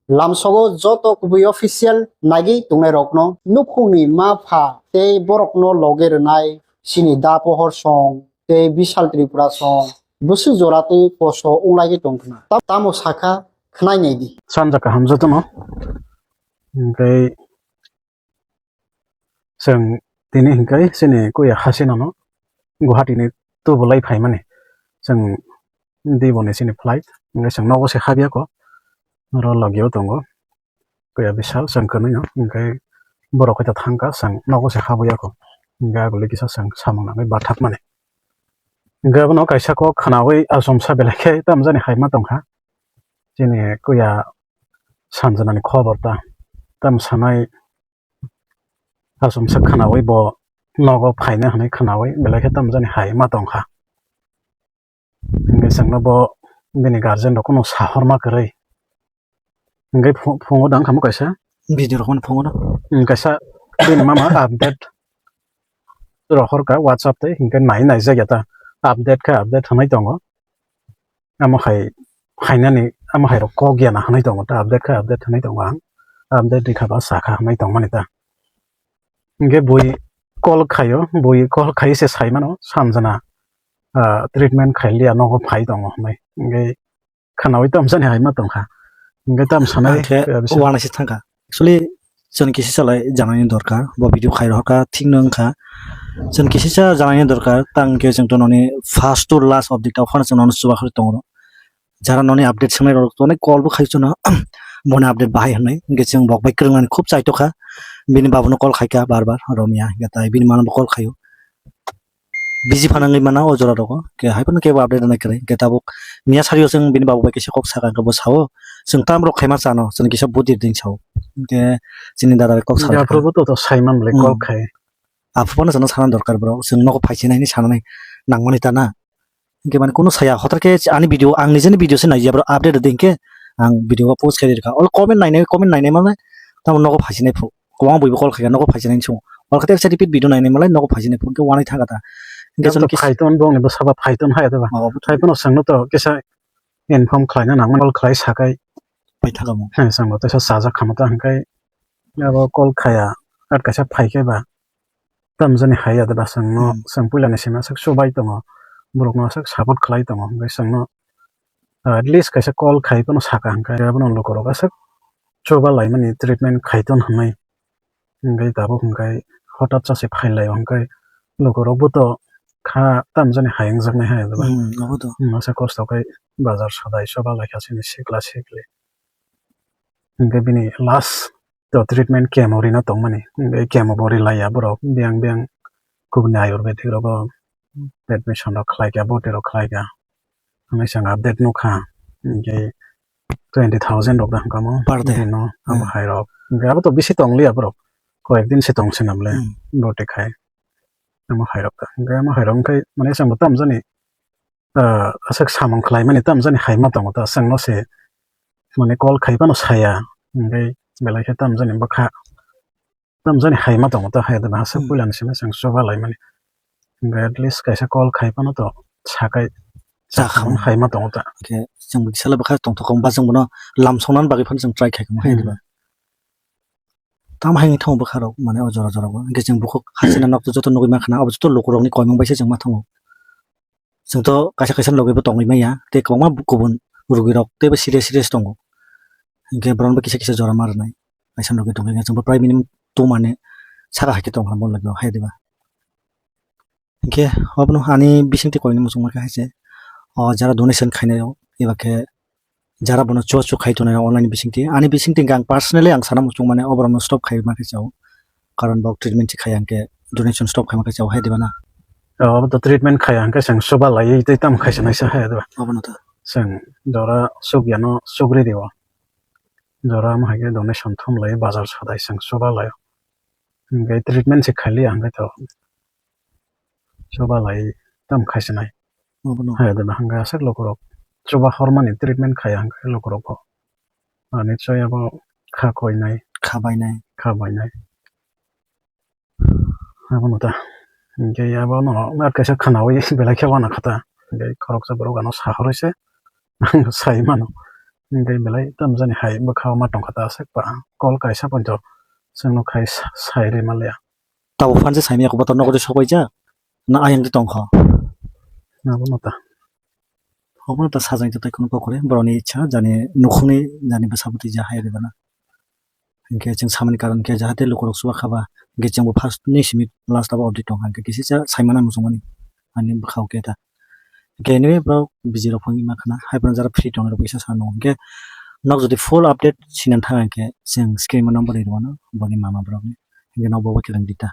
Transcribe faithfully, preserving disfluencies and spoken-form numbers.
Lamsogo joto kubui official nagwi tongnairokno nukhungni ma pha tei borokno loge rwnai chini da pohor song tei Bishal Tripura song bwswk jora tei koso wnglaiwi tongkhna. Ta-, tamo sakha khwnai naidi. Sanja kaham jotono. Hwnkhe chwng tini hwnkhe chini kuya Hasinano Guwahati ni tubulai phaimani. Chwng Diboni chini flight. Hwnkhe chwng nogo se habiyako. Oro logio tongo. Kuya Bishal chwng kwnwino. Hwnkhe borok khaita thangkha chwng nogo se habiyako. Hwnkhe aguli kisa chwng samung nangwi bathakmani. Hwnkhe abono kaisa kok khwnawi achomsa belai khe tamjani haima tongkha. Chini kuya Sanjanani khobor ta. Tam sanai achomsa khwnawi bo nogo phaina hwnwi khwnawi belai khe tamjani hai ma tongkha. Hwnkhe chwngno bo bini guardian rok no sahorma kwrwi. Hwnkhe phu-, phungo dang kamo kaisa. Video rok no phungo no. Hmm, kaisa bini mama update rohorkha WhatsApp tei hwnkhe nai naijak ya ta update khe update hwnwi tongo. Amo hai, hainani, amo hai rok kok ya na hwnwi tongo ta, update kha, update hwnwi tongo ang. Update rikha ba sakha hwnwi tongmani ta. Hwnkhe bui call khaio, bui call khai se sai mano, Sanjana, ah, treatment khai liya, nogo phai tongo hwnwi. Hwnkhe khwnawi tamsani hai ma tongkha. Hwnkhe tam sanai, Ang khe ah, bisa. Uanaisi thangkha. Actually, chwng kisa salai janani dorkar, bo video khai rohorkha, thik no wngkha. Chwng kisa sa janani dorkar, tang khe chwng to noni first to last update o phano chwng nono chubakhorwi tongo. Jara noni update swngnai rok to nai call bo khai chwngno, boni update bahai hwnwi, hwnkhe chwng bok bai kwrwngmani khub chaitokha. Bini babuno call khaikha bar bar, romya, hwnkhe tai bini mano bo call khaio. Busy phano wngwi mano o jora rogo, hwnkhe hai phano kebo update rwnai kwrwi, hwnkhe tabuk miya sario chwng bini babu bai kaisa kok sakha, hwnkhe bo sao, chwng tam rok khaima chano, chwng kisa budi rwdi sao, hwnkhe chini dada bai kok sakha. Aphuru bo to, to sai man bwlai call khai. Aphuru phano chwngno sana dorkar bro, chwng nogo phai sinai hinwi sanani nangmani ta na. Hwnkhe mane kunu saya, hotar khe ani video, ang nijeni video se naiya bro, update rwdi hwnkhe ang video o post khai rwkha. Olo comment nainai, comment nainai mane tamo nogo phaisinai phuru. Kwbangma buibo call khaikha, nogo phaisinai hinwi swngo. Olo khe teksa repeat video nainai malai nogo phaisinai phuru, hwnkhe wanai thangkha ta. Hwnkhe chwng kisa phaiton bongni bwsaba phaiton hai da ba. Phaiphano chwngno to kisa inform khlaina nangmani call khlai sakai. Paithaka mo. He, chwngbo teisa chajak kha mo ta hwnkhe abo call khaya, at kaisa phaikhe ba. Tamjani hai ya da ba chwngno, chwng puila ni simi aswk chubai tongo, borokno aswk support khlai tongo, hwnkhe chwngno, ah, at least kaisa call khai phano saka hwnkhe abono lukurok aswk chuba laimani treatment khai ton hwnwi. Hwnkhe tabuk hwnkhe hotat chasi phai lai hwnkhe lukurok bo to kha tamjani hai wngjaknai hai da ba. Hmm, abo to. Hmm, aswk kosto khai bazar sadai chuba lai kha chini sikla sikli. Hwnkhe bini last to treatment chemo rina tongmani. Hwnkhe chemo bo rilaiya borok. Biyang biyang kubuni ayurvedic rogo admission rok khlaikha, boti rok khlaikha. Hwnwi chwng update nukha. Hwnkhe twenty thousand rok da hwnkha mo. Per day. Bino abo hai rok. Hwnkhe abo to bisi tongliya borok. Koyek din se tong se namle. Boti khai. Amo hai rok da. Hwnkhe amo hai rok wngkhe mane chwngbo tamjani ah, aswk samung khlaimani tamjani hai ma tongo ta, chwngno se mane call khai phano saya, hwnkhe belai khe tamjani bwkha tamjani hai ma tongo ta, hai da ba aswk puila ni simi chwng chuba laimani, hwnkhe at least kaisa call khai phano to sakai chakhamani hai ma tongo ta. Hwnkhe chwng kisa le bwkha tongthok kha, ba chwng bono lam songnani bagwi phano chwng try khai kha hai da ba. Tamo hai wngwi thango bwkha rok mane o jora jora o, hwnkhe chwng bukhuk hachina nok joto nugwi mankha na, abo joto lukurokni koimung bai se chwng ma thango. Chwngto kaisa kaisa logi bo tongwi manya tei kwbangma kubun rugwirok teibo serious serious tongo. Hinkhe borokno kisa kisa jora ma rwnai kaisa logi tongkhe chwngbo prai minimum two mane saka hai khe tongkha bo logi o hai diba. Hinkhe obono ani bisingtwi koini muchungma khe hai se, o jara donation khainai rok eba khe jara bono chuachu khai tongnai rok online bisingtwi. Ani bisingtwi hwnkhe ang personally ang sana muchung mane oborokno stop khai ma khe chao. Karon bo treatment se khai hwnkhe donation stop khai ma khe chao hai diba na? Obo to treatment khai hwnkhe chwng chuba laiwi tei tamo khai se naisa hai diba? Obono to. Chwng jora chukya no chukri rio. Jora omo hai khe donation thum lai bazar sadai chwng chuba lai. Hwnkhe treatment se khai liya hwnkhe to. Chuba lai tam khai se nai. Obono. Hai da hwnkhe aswk lukurok chuba hormani treatment khai hwnkhe lukurok bo. Ani choi abo kha koinai. Kha bainai. Kha bainai. Abono ta. Hinkhe abono ar kaisa khwnawi belai khe uanakha ta. Hinkhe khoroksa borok ano sahorwi se ang sai mano. Hingke belai tamjani hai bwkha o ma tongkha ta aswk ba call kaisa poito chwngno khai sa-, sai rwma le. Tabuk phan se saimanya kok botor nogo de sokbaijak na ayang de tongkha. Abono ta. Obono ta sajang ta tai kono kokore borokni ichha jani nukhungni jani bwsa bwtwi ja hai rwbana. Hingke chwng samani karon khe jahate lukurok chubakhaba hingke chwngbo first ni simi last abo update tongkha hingke kisisa saimana muchungmani ani bwkhao khe ta. Hingke anyway borok busy rok phone ma khana hai borok jara free tongwi rok kisa sano hingke nok jodi full update sinan thang hingke chwng screen o number ri rwmano boni mama borokni hingke nok bo keleng di ta.